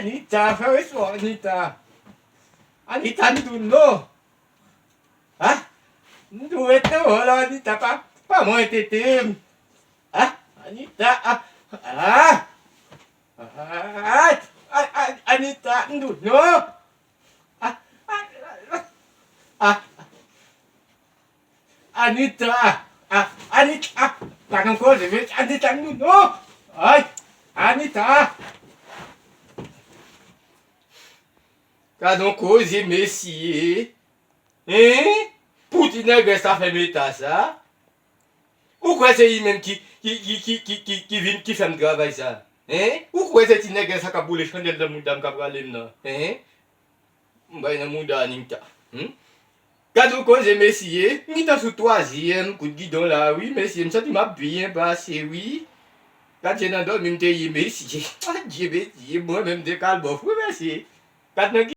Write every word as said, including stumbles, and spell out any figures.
Anita, fè respè w, Anita. Anita, m di w non. Ah, m di w ret nan wòl, Anita, pa, pa mwen tete m. Ah, Anita, ah, ah, ah, ah, ah, Anita, m di w non. Ah, ah, ah, ah. Anita! Ah, Anita! Pa nan koze, men Anita, nou non! Ay! Anita! Gad yon koze, mesye! Hein? Pou ti nègrès la fè m eta sa? Ou kwè se li menm ki, ki, ki vin, ki fè m travay sa? Hein? Ou kwè se ti nègrès la k ap boule chandèl nan mouda m k ap rale m nan? Hein? M bay nan mouda Anita. Hmm? Gad yon koze, mesye. M gentan sou twazyèm kout gidon la, wi, mesye. M santi m ap byen pase, wi. Gad jan nan dòmi m te ye, mesye. Adye, mesye. Mwen menm de kalbòf, wi, mesye. Gad nan